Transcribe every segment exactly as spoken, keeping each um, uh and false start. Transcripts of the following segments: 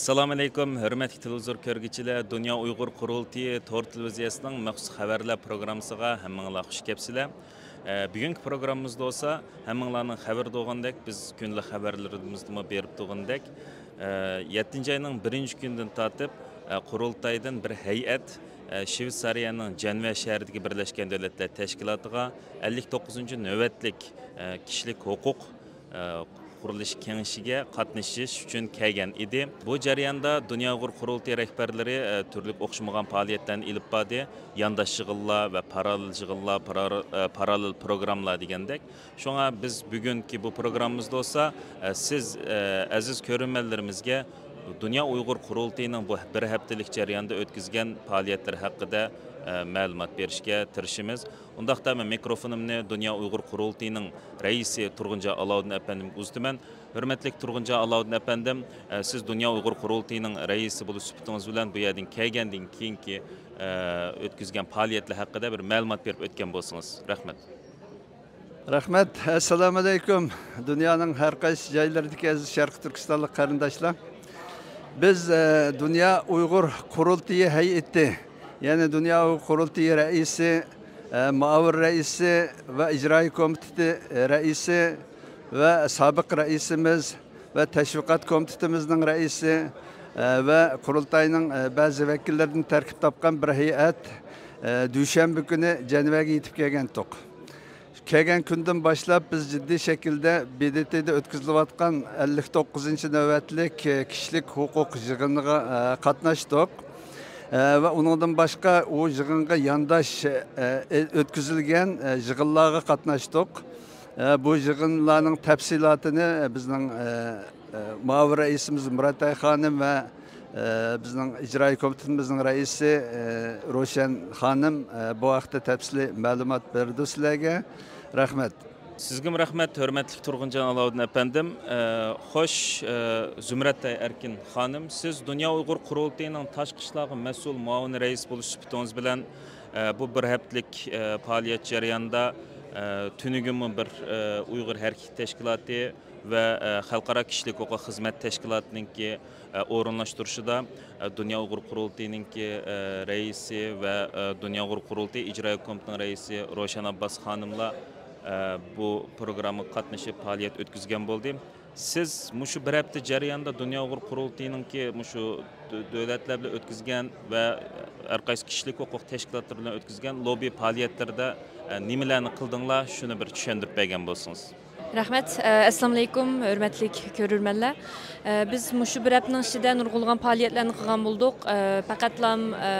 ئەسسالامۇ ئەلەيكۇم، ھۆرمەتلىك تېلېۋىزور كۆرگۈچىلەر، دۇنيا ئۇيغۇر قۇرۇلتىيى تور تېلېۋىزىيەسىنىڭ مەخسۇس خەۋەرلەر پروگراممىسىغا ھەممىڭلار خۇش كەپسىلەر. ئە، بۈگۈنكى پروگراممىمىزدا بولسا ھەممىڭلارنىڭ خەۋىرى بولغاندەك، بىز كۈندىلىك خەۋەرلىرىمىزدىمۇ بېرىپ تۇرغاندەك، ئە، يەتتىنچى ئاينىڭ بىرىنچى كۈنىدىن تارتىپ، ئە، قۇرۇلتايدىن بىر ھەيئەت، ئە، شۋېتسارىيەنىڭ جەنۋە شەھىرىدىكى بىرلەشكەن دۆلەتلەر تەشكىلاتىغا ئەللىك توققۇزىنچى نۆۋەتلىك، ئە، كىشىلىك ھوقۇق، ئە، قۇرۇلۇشى كېڭىشىگە قاتنىشىش ئۈچۈن كەلگەن ئىدى. بۇ جەرياندا دۇنيا ئۇيغۇر قۇرۇلتىيى رەھبەرلىرى، ئە، تۈرلۈك ئوخشىمىغان پائالىيەتلەرنى ئېلىپ باردى. يانداش يىغىنلار ۋە پاراللېل يىغىنلار، پارا-، ئە، پاراللېل پروگراممىلار دېگەندەك. شۇڭا بىز بۈگۈنكى بۇ پروگراممىمىزدا بولسا، ئە، سىز، ئە، ئەزىز كۆرۈرمەنلىرىمىزگە دۇنيا ئۇيغۇر قۇرۇلتىيىنىڭ بۇ بىر ھەپتىلىك جەرياندا ئۆتكۈزگەن پائالىيەتلىرى ھەققىدە، ئە، مەلۇمات بېرىشكە تىرىشىمىز. ئۇنداقتا مەن مىكروفونۇمنى دۇنيا ئۇيغۇر قۇرۇلتىيىنىڭ رەئىسى تۇرغۇنجان ئالاۋۇدىن ئەپەندىمگە ئۇزىتىمەن. ھۆرمەتلىك تۇرغۇنجان ئالاۋۇدىن ئەپەندىم، ئە، سىز دۇنيا ئۇيغۇر قۇرۇلتىيىنىڭ رەئىسى بولۇش سۈپىتىڭىز بىلەن بۇ يەردىن كەلگەندىن كېيىنكى، ئە، ئۆتكۈزگەن پائالىيەتلەر ھەققىدە بىر مەلۇمات بېرىپ ئۆتكەن بولسىڭىز. رەھمەت. رەھمەت. ئەسسالامۇ ئەلەيكۇم. دۇنيانىڭ ھەر قايسى جايلىرىدىكى ئەزىز شەرقىي تۈركىستانلىق قېرىنداشلار. بىز، ئە، دۇنيا ئۇيغۇر قۇرۇلتىيى ھەيئىتى، يەنى دۇنيا ئۇيغۇر قۇرۇلتىيى رەئىسى، ئە، مۇئاۋىن رەئىسى ۋە ئىجرائىي كومىتېتى رەئىسى ۋە سابىق رەئىسىمىز ۋە تەشۋىقات كومىتېتىمىزنىڭ رەئىسى، ئە، ۋە قۇرۇلتاينىڭ، ئە، بەزى ۋەكىللىرىدىن تەركىب تاپقان بىر ھەيئەت، ئە، دۈشەنبە كۈنى جەنۋەگە يېتىپ كەلگەنتۇق. كەلگەن كۈندىن باشلاپ بىز جىددىي شەكىلدە ب د ت دا ئۆتكۈزۈلۈۋاتقان ئەللىك توققۇزىنچى نۆۋەتلىك، ئە، كىشىلىك ھوقۇق يىغىنىغا، ئە، قاتناشتۇق. ئە، ۋە ئۇنىڭدىن باشقا ئۇ يىغىنغا يانداش، ئە، ئۆتكۈزۈلگەن، ئە، يىغىنلارغا قاتناشتۇق. ئە، بۇ يىغىنلارنىڭ تەپسىلاتىنى بىزنىڭ، ئە، ئە، مۇئاۋىن رەئىسىمىز مۇراتئاي خانىم ۋە، ئە، بىزنىڭ ئىجرائىي كومىتېتىمىزنىڭ رەئىسى، ئە، روشەن خانىم، ئە، بۇ ھەقتە تەپسىلىي مەلۇمات بېرىدۇ سىلەرگە. رەھمەت. سىزگىمۇ رەھمەت، ھۆرمەتلىك تۇرغۇنجان ئالاۋۇدىن ئەپەندىم. ئە، خوش، ئە، زۇمرەتئاي ئەركىن خانىم، سىز دۇنيا ئۇيغۇر قۇرۇلتىيىنىڭ تاشقى ئىشلارغا مەسئۇل مۇئاۋىن رەئىسى بولۇش سۈپىتىڭىز بىلەن، ئە، بۇ بىر ھەپتىلىك، ئە، پائالىيەت جەريانىدا، ئە، تۈنۈگۈنمۇ بىر، ئە، ئۇيغۇر ھەرىكىتى تەشكىلاتى ۋە، ئە، خەلقئارا كىشىلىك ھوقۇق خىزمەت تەشكىلاتىنىڭكى، ئە، ئورۇنلاشتۇرۇشىدا، ئە، دۇنيا ئۇيغۇر قۇرۇلتىيىنىڭكى، ئە، رەئىسى ۋە، ئە، دۇنيا ئۇيغۇر قۇرۇلتىيى ئىجرائىي كومىتېتىنىڭ رەئىسى روشەن ئابباس خانىملار، ئە، بۇ پروگراممىغا قاتنىشىپ پائالىيەت ئۆتكۈزگەن بولدى. سىز مۇشۇ بىر ھەپتە جەريانىدا دۇنيا ئۇيغۇر قۇرۇلتىيىنىڭكى مۇشۇ دۆ-، دۆلەتلەر بىلەن ئۆتكۈزگەن ۋە ھەر قايسى كىشىلىك ھوقۇق تەشكىلاتلىرى بىلەن ئۆتكۈزگەن لوببى پائالىيەتلىرىدە، ئە، نېمىلەرنى قىلدىڭلار؟ شۇنى بىر چۈشەندۈرۈپ بەرگەن بولسىڭىز. رەھمەت. ئە، ئەسسالامۇئەلەيكۇم، ھۆرمەتلىك كۆرۈرمەنلەر. ئە، بىز مۇشۇ بىر ھەپتىنىڭ ئىچىدە نۇرغۇنلىغان پائالىيەتلەرنى قىلغان بولدۇق. ئە، پەقەتلام، ئە،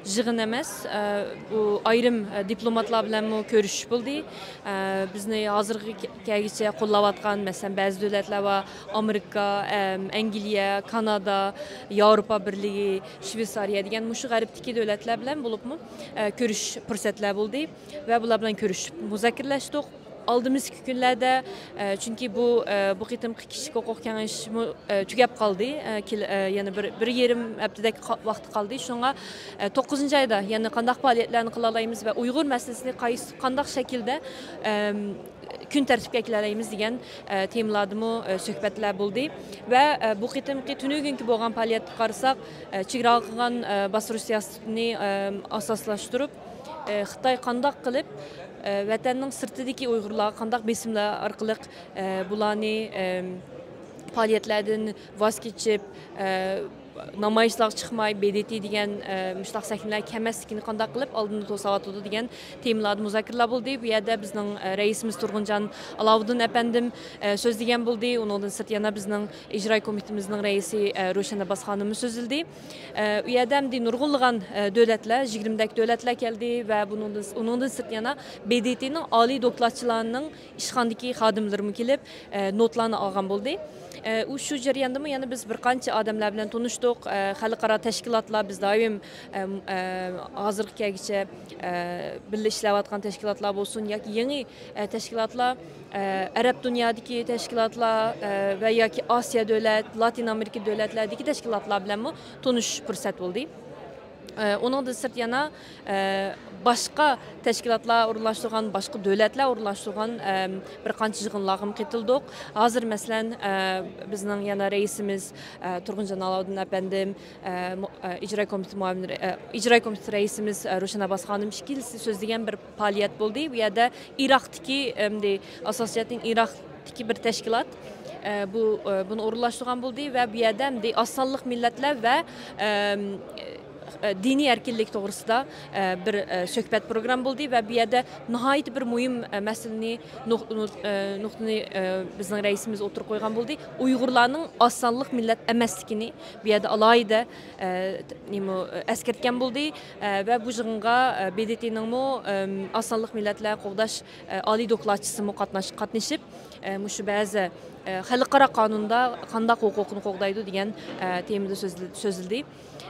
يىغىن ئەمەس، ئە، بۇ ئايرىم، ئە، دىپلوماتلار بىلەنمۇ كۆرۈشۈش بولدى. ئە، بىزنى ھازىرغا كە-، كەلگۈچە قوللاۋاتقان، مەسىلەن، بەزى دۆلەتلەر بار، ئامېرىكا، ئەم، ئەنگلىيە، كانادا، ياۋروپا بىرلىكى، شۋېتسارىيە دېگەن مۇشۇ غەربتىكى دۆلەتلەر بىلەن بولۇپمۇ، ئە، كۆرۈشۈش پۇرسەتلەر بولدى ۋە بۇلار بىلەن كۆرۈشۈپ مۇزاكىرىلەشتۇق. ئالدىمىزدىكى كۈنلەردە، ئە، چۈنكى بۇ، ئە، بۇ قېتىمقى كىشىلىك ھوقۇق كېڭىشىمۇ، ئە، تۈگەپ قالدى. ئە، كېل-، ئە، يەنە بىر، بىر يېرىم ھەپتىدەك قا-، ۋاقىت قالدى. شۇڭا، ئە، توققۇزىنچى ئايدا يەنە قانداق پائالىيەتلەرنى قىلالايمىز ۋە ئۇيغۇر مەسىلىسىنى قايسى، قانداق شەكىلدە، ئەم، كۈن تەرتىپكە ئەكېلەلەيمىز دېگەن، ئە، تېمىلاردىمۇ، ئە، سۆھبەتلەر بولدى. ۋە، ئە، بۇ قېتىمقى تۈنۈگۈنكى بولغان پائالىيەتكە قارىساق، ئە، چېگرا قىلغان، ئە، باستۇرۇش سىياسىتىنى، ئەم، ئاساسلاشتۇرۇپ، ئە، خىتاي قانداق قىلىپ، ئە، ۋەتەننىڭ سىرتىدىكى ئۇيغۇرلارغا قانداق بېسىملار ئارقىلىق، ئە، بۇلارنى، ئەم، پائالىيەتلەردىن ۋاز كېچىپ، ئە، نامايىشلارغا چىقماي، ب د ت دېگەن، ئە، مۇشۇنداق سەھنىلەرگە كەلمەسلىكىنى قانداق قىلىپ ئالدىنى توساۋاتىدۇ دېگەن تېمىلاردا مۇزاكىرىلەر بولدى. بۇ يەردە بىزنىڭ، ئە، رەئىسىمىز تۇرغۇنجان ئالاۋۇدىن ئەپەندىم، ئە، سۆزلىگەن بولدى. ئۇنىڭدىن سىرت يەنە بىزنىڭ ئىجرائىي كومىتېتىمىزنىڭ رەئىسى، ئە، روشەن ئابباس خانىممۇ سۆزلىدى. ئە، ئۇ يەردە ئەمدى نۇرغۇنلىغان، ئە، دۆلەتلەر، يىگىرمىدەك دۆلەتلەر كەلدى ۋە بۇنىڭدىن، ئۇنىڭدىن سىرت يەنە ب د ت نىڭ ئالىي دوكلاتچىلارنىڭ ئىشخانىدىكى خادىملىرىمۇ كېلىپ، ئە، نوتلارنى ئالغان بولدى. ئە، ئۇ شۇ جەرياندىمۇ يەنە بىز بىر قانچە ئادەملەر بىلەن تونۇشتۇق. ئە، خەلقئارا تەشكىلاتلار، بىز دائىم، ئەم، ئە، ھازىرغا كەلگۈچە، ئە، بىللە ئىشلەۋاتقان تەشكىلاتلار بولسۇن ياكى يېڭى، ئە، تەشكىلاتلار، ئە، ئەرەب دۇنيادىكى تەشكىلاتلار، ئە، ۋە ياكى ئاسىيا دۆلەت، لاتىن ئامېرىكا دۆلەتلەردىكى تەشكىلاتلار بىلەنمۇ تونۇشۇش پۇرسەت بولدى. ئە، ئۇنىڭدىن سىرت يەنە، ئە، باشقا تەشكىلاتلار ئورۇنلاشتۇرغان، باشقا دۆلەتلەر ئورۇنلاشتۇرغان، ئەم، بىر قانچە يىغىنلارغىمۇ قېتىلدۇق. ھازىر، مەسىلەن، ئە، بىزنىڭ يەنە رەئىسىمىز، ئە، تۇرغۇنجان ئالاۋۇددىن ئەپەندىم، ئە، مۇ-، ئە، ئىجرا كومىتېت مۇئاۋىن رە-، ئە، ئىجرا كومىتېت رەئىسىمىز، ئە، روشەن ئابباس خانىم ئىككىلىسى سۆزلىگەن بىر پائالىيەت بولدى. بۇ يەردە ئىراقتىكى، ئەمدى ئاساسىي جەھەتتىن ئىراقتىكى بىر تەشكىلات، ئە، بۇ، ئە، بۇنى ئورۇنلاشتۇرغان بولدى ۋە بۇ يەردە ئەمدى ئاز سانلىق مىللەتلەر ۋە، ئەم، ئە، دىنىي ئەركىنلىك توغرىسىدا، ئە، بىر، ئە، سۆھبەت پروگرامما بولدى ۋە بۇ يەردە ناھايىتى بىر مۇھىم، ئە، مەسىلىنى، نۇق-، نۇق-، ئە، نۇقتىنى، ئە، بىزنىڭ رەئىسىمىز ئوتتۇرىغا قويغان بولدى. ئۇيغۇرلارنىڭ ئاز سانلىق مىللەت ئەمەسلىكىنى بۇ يەردە ئالاھىدە، ئە، نېمە، ئەسكەرتكەن بولدى. ئە، ۋە بۇ يىغىنغا، ئە، ب د ت نىڭمۇ، ئەم، ئاز سانلىق مىللەتلەر قوغداش، ئە، ئالىي دوكلاتچىسىمۇ قاتناش-، قاتنىشىپ، ئە، مۇشۇ بەزى، ئە، خەلقئارا قانۇندا قانداق ھوقۇقنى قوغدايدۇ دېگەن، ئە، تېمىدا سۆزل-، سۆزلىدى.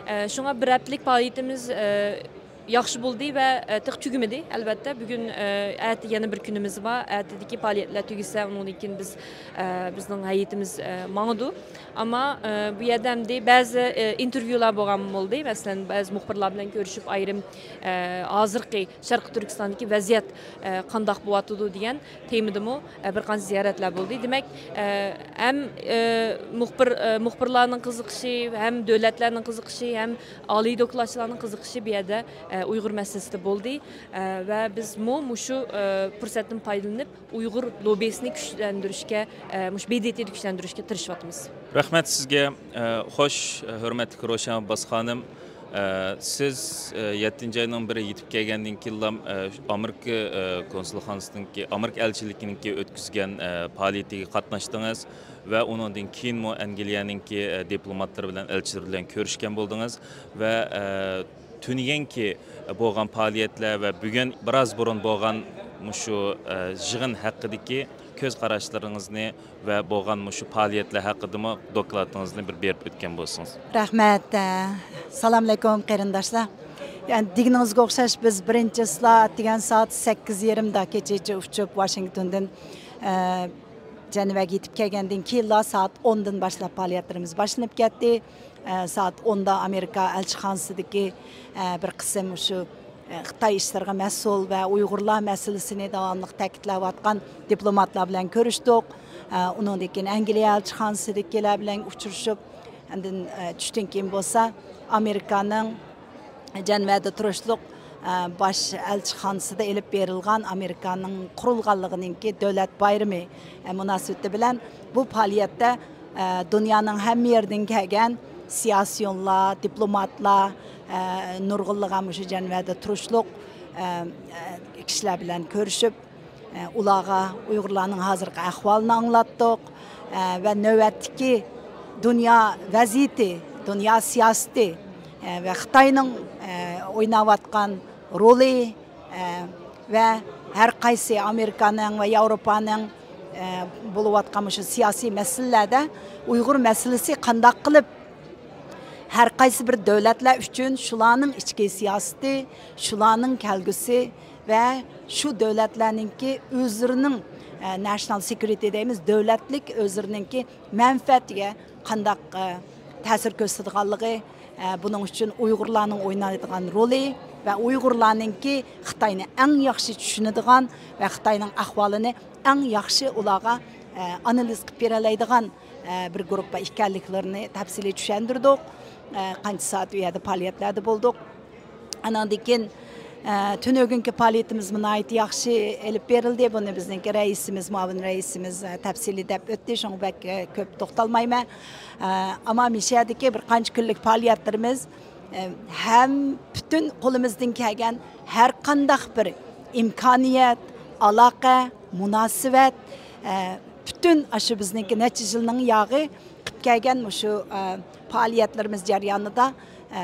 ئە، شۇڭا بىر ھەپتىلىك پائالىيىتىمىز، ئە، ياخشى بولدى ۋە، ئە، تېخى تۈگىمىدى، ئەلۋەتتە. بۈگۈن، ئە، ئەتە يەنە بىر كۈنىمىز بار. ئەتىدىكى پائالىيەتلەر تۈگىسە، ئۇنىڭدىن كېيىن بىز، ئە، بىزنىڭ ھەيئىتىمىز، ئە، ماڭىدۇ. ئەمما، ئە، بۇ يەردە ئەمدى بەزى، ئە، ئىنتېرۋيۇلار بولغان بولدى. مەسىلەن، بەزى مۇخبىرلار بىلەن كۆرۈشۈپ، ئايرىم، ئە، ھازىرقى شەرقىي تۈركىستاندىكى ۋەزىيەت، ئە، قانداق بولۇۋاتىدۇ دېگەن تېمىدىمۇ، ئە، بىر قانچە زىيارەتلەر بولدى. دېمەك، ئە، ھەم، ئە، مۇخبىر، ئە، مۇخبىرلارنىڭ قىزىقىشى، ھەم دۆلەتلەرنىڭ قىزىقىشى، ھەم ئالىي دوكلاتچىلارنىڭ قىزىقىشى بۇ يەردە، ئە، ئۇيغۇر مەسىلىسىدە بولدى. ئە، ۋە بىزمۇ مۇشۇ، ئە، پۇرسەتتىن پايدىلىنىپ، ئۇيغۇر لوببىسىنى كۈچلەندۈرۈشكە، ئە، مۇشۇ ب د ت نى كۈچلەندۈرۈشكە تىرىشىۋاتىمىز. رەھمەت سىزگە. ئە، خوش، ھۆرمەتلىك روشەن ئابباس خانىم. ئە، سىز، ئە، يەتتىنچى ئاينىڭ بىرى يېتىپ كەلگەندىن كېيىنلا، ئە، ئامېرىكا، ئە، كونسۇلخانىسىنىڭكى، ئامېرىكا ئەلچىلىكىنىڭكى ئۆتكۈزگەن، ئە، پائالىيىتىگە قاتناشتىڭىز ۋە ئۇنىڭدىن كېيىنمۇ ئەنگلىيەنىڭكى، ئە، دىپلوماتلىرى بىلەن، ئەلچىلىرى بىلەن كۆرۈشكەن بولدىڭىز ۋە، ئە، تۈنۈگۈنكى بولغان پائالىيەتلەر ۋە بۈگۈن بىراز بۇرۇن بولغان مۇشۇ، ئە، يىغىن ھەققىدىكى كۆز قاراشلىرىڭىزنى ۋە بولغان مۇشۇ پائالىيەتلەر ھەققىدىمۇ دوكلاتىڭىزنى بىر بېرىپ ئۆتكەن بولسىڭىز. رەھمەت. ئە، سالام ئەلەيكۇم، قېرىنداشلار. يەنى دېگىنىڭىزگە ئوخشاش، بىز بىرىنچى سلات دېگەن سائەت سەككىز يېرىمدا كېچىچە ئۇچۇپ، ۋاشىنگتوندىن، ئە، جەنۋەگە يېتىپ كەلگەندىن كېيىنلا سائەت ئوندىن باشلاپ پائالىيەتلىرىمىز باشلىنىپ كەتتى. ئە، سائەت ئوندا ئامېرىكا ئەلچىخانىسىدىكى، ئە، بىر قىسىم شۇ، ئە، خىتاي ئىشلىرىغا مەسئۇل ۋە ئۇيغۇرلار مەسىلىسىنى داۋاملىق تەكىتلەۋاتقان دىپلوماتلار بىلەن كۆرۈشتۇق. ئە، ئۇنىڭدىن كېيىن ئەنگلىيە ئەلچىخانىسىدىكىلەر بىلەن ئۇچرىشىپ، ئاندىن، ئە، چۈشتىن كېيىن بولسا ئامېرىكانىڭ جەنۋەدە تۇرۇشلۇق، ئە، باش ئەلچىخانىسىدا ئېلىپ بېرىلغان ئامېرىكانىڭ قۇرۇلغانلىقىنىڭكى دۆلەت بايرىمى، ئە، مۇناسىۋىتى بىلەن بۇ پائالىيەتتە، ئە، دۇنيانىڭ ھەممە يېرىدىن كەلگەن سىياسىيونلار، دىپلوماتلار، ئە، نۇرغۇنلىغان مۇشۇ جەنۋەدە تۇرۇشلۇق، ئە، ئە، كىشىلەر بىلەن كۆرۈشۈپ، ئە، ئۇلارغا ئۇيغۇرلارنىڭ ھازىرقى ئەھۋالىنى ئاڭلاتتۇق، ئە، ۋە نۆۋەتتىكى دۇنيا ۋەزىيىتى، دۇنيا سىياسىتى، ئە، ۋە خىتاينىڭ، ئە، ئويناۋاتقان رولى، ئە، ۋە ھەر قايسى ئامېرىكانىڭ ۋە ياۋروپانىڭ، ئە، بولۇۋاتقان مۇشۇ سىياسىي مەسىلىلەردە ئۇيغۇر مەسىلىسى قانداق قىلىپ ھەر قايسى بىر دۆلەتلەر ئۈچۈن شۇلارنىڭ ئىچكى سىياسىتى، شۇلارنىڭ كەلگۈسى ۋە شۇ دۆلەتلەرنىڭكى ئۆزلىرىنىڭ، ئە، نەشنال سېكيۇرىتى دەيمىز، دۆلەتلىك ئۆزلىرىنىڭكى مەنپەئەتىگە قانداق، ئە، تەسىر كۆرسىتىدىغانلىقى، ئە، بۇنىڭ ئۈچۈن ئۇيغۇرلارنىڭ ئوينايدىغان رولى ۋە ئۇيغۇرلارنىڭكى خىتاينى ئەڭ ياخشى چۈشىنىدىغان ۋە خىتاينىڭ ئەھۋالىنى ئەڭ ياخشى ئۇلارغا، ئە، ئانالىز قىلىپ بېرەلەيدىغان، ئە، بىر گۇرۇپپا ئىكەنلىكلىرىنى تەپسىلىي چۈشەندۈردۇق. ئە، قانچە سائەت ئۇ يەردە پائالىيەتلەردە بولدۇق. ئاناندىن كېيىن، ئە، تۈنۈگۈنكى پائالىيىتىمىزمۇ ناھايىتى ياخشى ئېلىپ بېرىلدى. بۇنى بىزنىڭكى رەئىسىمىز، مۇئاۋىن رەئىسىمىز، ئە، تەپسىلىي دەپ ئۆتتى. شۇڭا بەك، ئە، كۆپ توختالمايمەن. ئە، ئەمما مىشەدىكى بىر قانچە كۈنلۈك پائالىيەتلىرىمىز، ئە، ھەم پۈتۈن قولىمىزدىن كەلگەن ھەر قانداق بىر ئىمكانىيەت، ئالاقە، مۇناسىۋەت، ئە، پۈتۈن ئاشۇ بىزنىڭكى نەچچە يىلنىڭ ياغى قىلىپ كەلگەن مۇشۇ، ئە، پائالىيەتلىرىمىز جەريانىدا، ئە،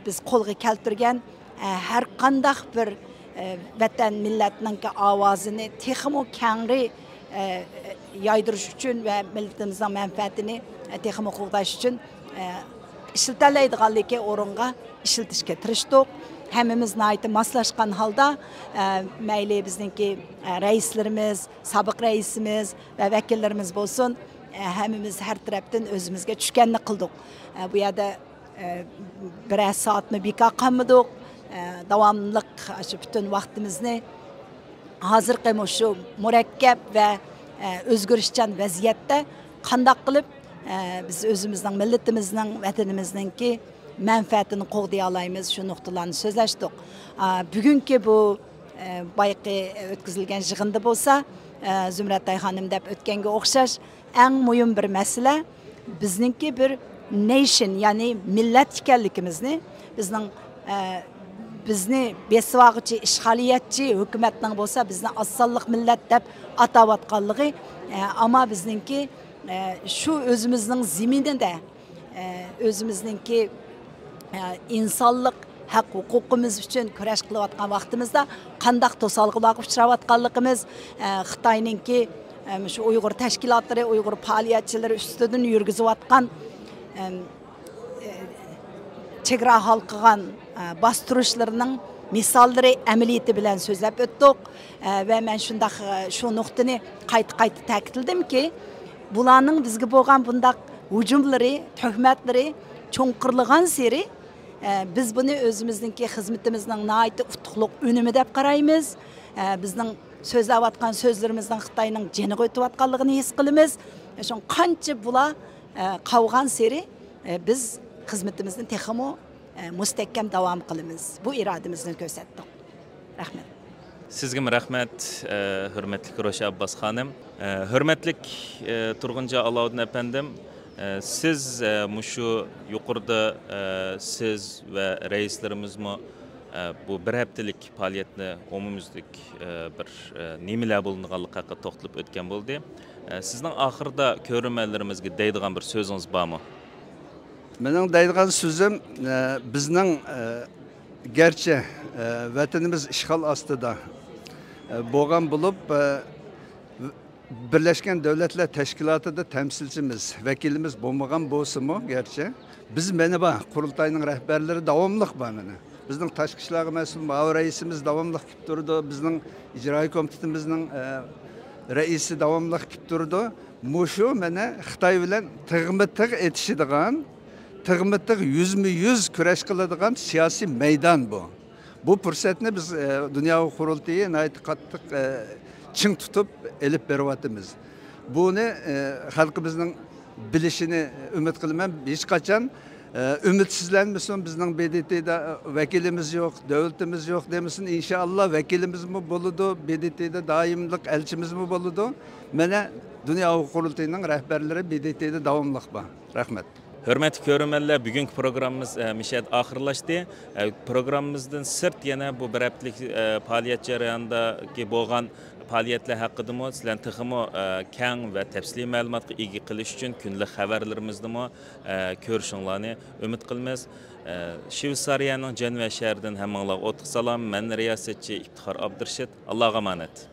بىز قولغا كەلتۈرگەن، ئە، ھەر قانداق بىر، ئە، ۋەتەن مىللەتنىڭكى ئاۋازىنى تېخىمۇ كەڭرى، ئە، يايدۇرۇش ئۈچۈن ۋە مىللىتىمىزنىڭ مەنپەئەتىنى، ئە، تېخىمۇ قوغداش ئۈچۈن، ئە، ئىشلىتەلەيدىغانلىكى ئورۇنغا ئىشلىتىشكە تىرىشتۇق. ھەممىمىز ناھايىتى ماسلاشقان ھالدا، ئە، مەيلى بىزنىڭكى، ئە، رەئىسلىرىمىز، سابىق رەئىسىمىز ۋە ۋەكىللىرىمىز بولسۇن، ئە، ھەممىمىز ھەر تەرەپتىن ئۆزىمىزگە چۈشكەننى قىلدۇق. ئە، بۇ يەردە ئە، بىرەر سائەتمۇ بىكار قالمىدۇق. ئە، داۋاملىق شۇ پۈتۈن ۋاقتىمىزنى ھازىرقى مۇشۇ مۇرەككەپ ۋە، ئە، ئۆزگىرىشچان ۋەزىيەتتە قانداق قىلىپ، ئە، بىز ئۆزىمىزنىڭ، مىللىتىمىزنىڭ، ۋەتىنىمىزنىڭكى مەنپەئەتىنى قوغدىيالايمىز، شۇ نۇقتىلارنى سۆزلەشتۇق. ئا، بۈگۈنكى بۇ، ئە، بايىقى ئۆتكۈزۈلگەن يىغىندا بولسا، ئە، زۇمرەت ئايخانىم دەپ ئۆتكەنگە ئوخشاش، ئەڭ مۇھىم بىر مەسىلە، بىزنىڭكى بىر نېيشن، يەنى مىللەت ئىكەنلىكىمىزنى، بىزنىڭ، ئە، بىزنى بېسىۋالغۇچى ئىشغالىيەتچى ھۆكۈمەتنىڭ بولسا بىزنى ئاز سانلىق مىللەت دەپ ئاتاۋاتقانلىقى، ئە، ئەمما بىزنىڭكى، ئە، شۇ ئۆزىمىزنىڭ زېمىنىدە، ئە، ئۆزىمىزنىڭكى، ئە، ئىنسانلىق ھەق ھوقۇقىمىز ئۈچۈن كۈرەش قىلىۋاتقان ۋاقتىمىزدا قانداق توسالغۇلارغا ئۇچراۋاتقانلىقىمىز، ئە، خىتاينىڭكى، ئە، شۇ ئۇيغۇر تەشكىلاتلىرى، ئۇيغۇر پائالىيەتچىلىرى ئۈستىدىن يۈرگۈزۈۋاتقان، ئەم، ئە، چېگرا ھالقىغان، ئە، باستۇرۇشلىرىنىڭ مىساللىرى ئەمەلىيىتى بىلەن سۆزلەپ ئۆتتۇق. ئە، ۋە مەن شۇنداق، ئە، شۇ نۇقتىنى قايتا-قايتا تەكىتلىدىمكى، بۇلارنىڭ بىزگە بولغان بۇنداق ھۇجۇملىرى، تۆھمەتلىرى چوڭقۇرلىغانسېرى، ئە، بىز بۇنى ئۆزىمىزنىڭكى خىزمىتىمىزنىڭ ناھايىتى ئۇتۇقلۇق ئۈنۈمى دەپ قارايمىز. ئە، بىزنىڭ سۆزلەۋاتقان سۆزلىرىمىزنىڭ خىتاينىڭ جېنىغا ئۆتۈۋاتقانلىقىنى ھېس قىلىمىز. شۇڭا قانچە بۇلار، ئە، قاۋغانسېرى، ئە، بىز خىزمىتىمىزنى تېخىمۇ، ئە، مۇستەھكەم داۋام قىلىمىز. بۇ ئىرادىمىزنى كۆرسەتتۇق. رەھمەت. سىزگىمۇ رەھمەت، ئە، ھۆرمەتلىك روشا ئابباس خانىم. ئە، ھۆرمەتلىك، ئە، تۇرغۇنجان ئالاۋۇدىن ئەپەندىم، ئە، سىز، ئە، مۇشۇ يۇقىرىدا، ئە، سىز ۋە رەئىسلىرىمىزمۇ، ئە، بۇ بىر ھەپتىلىك پائالىيەتنى ئومۇميۈزلۈك، ئە، بىر، ئە، نېمىلەر بولۇنغانلىقى ھەققىدە توختىلىپ ئۆتكەن بولدى. ئە، سىزنىڭ ئاخىرىدا كۆرۈرمەنلىرىمىزگە دەيدىغان بىر سۆزىڭىز بارمۇ؟ مېنىڭ دەيدىغان سۆزۈم، ئە، بىزنىڭ، ئە، گەرچە، ئە، ۋەتىنىمىز ئىشغال ئاستىدا، ئە، بولغان بولۇپ، ئە، بىرلەشكەن دۆلەتلەر تەشكىلاتىدا تەمسىلچىمىز، ۋەكىلىمىز بولمىغان بولسىمۇ، گەرچە بىز مانا بار، قۇرۇلتاينىڭ رەھبەرلىرى داۋاملىق بار مانا. بىزنىڭ تاشقى ئىشلارغا مەسئۇل مۇئاۋىن رەئىسىمىز داۋاملىق كېلىپ تۇرىدۇ، بىزنىڭ ئىجرائىي كومىتېتىمىزنىڭ، ئە، رەئىسى داۋاملىق كېلىپ تۇرىدۇ. مۇشۇ مانا خىتاي بىلەن تىغمۇ تىغ ئېتىشىدىغان، تىغمۇ تىغ يۈزمۇ يۈز كۈرەش قىلىدىغان سىياسىي مەيدان بۇ. بۇ پۇرسەتنى بىز، ئە، دۇنيا قۇرۇلتىيى ناھايىتى قاتتىق، ئە، چىڭ تۇتۇپ ئېلىپ بېرىۋاتىمىز. بۇنى، ئە، خەلقىمىزنىڭ بىلىشىنى ئۈمىد قىلىمەن. ھېچقاچان، ئە، ئۈمىدسىزلەنمىسۇن، بىزنىڭ ب د ت دا ۋەكىلىمىز يوق، دۆلىتىمىز يوق دېمىسۇن. ئىنشائاللا، ۋەكىلىمىزمۇ بولىدۇ، ب د ت دا دائىملىق ئەلچىمىزمۇ بولىدۇ. مانا، دۇنيا قۇرۇلتىيىنىڭ رەھبەرلىرى ب د ت دا داۋاملىق بار. رەھمەت. ھۆرمەتلىك كۆرۈرمەنلەر، بۈگۈنكى پروگراممىمىز، ئە، مىشەدە ئاخىرلاشتى. ئە، پروگراممىمىزدىن سىرت يەنە بۇ بىر ھەپتىلىك، ئە، پائالىيەت جەريانىدىكى بولغان پائالىيەتلەر ھەققىدىمۇ سىلەرنى تېخىمۇ، ئە، كەڭ ۋە تەپسىلىي مەلۇماتقا ئىگە قىلىش ئۈچۈن كۈندىلىك خەۋەرلىرىمىزدىمۇ، ئە، كۆرۈشۈڭلارنى ئۈمىد قىلىمىز. ئە، شۋېتسارىيەنىڭ جەنۋە شەھىرىدىن ھەممىڭلارغا ئوتلۇق سالام. مەن رىياسەتچى ئىپتىخار ئابدۇرېشىت. ئاللاغا ئامانەت.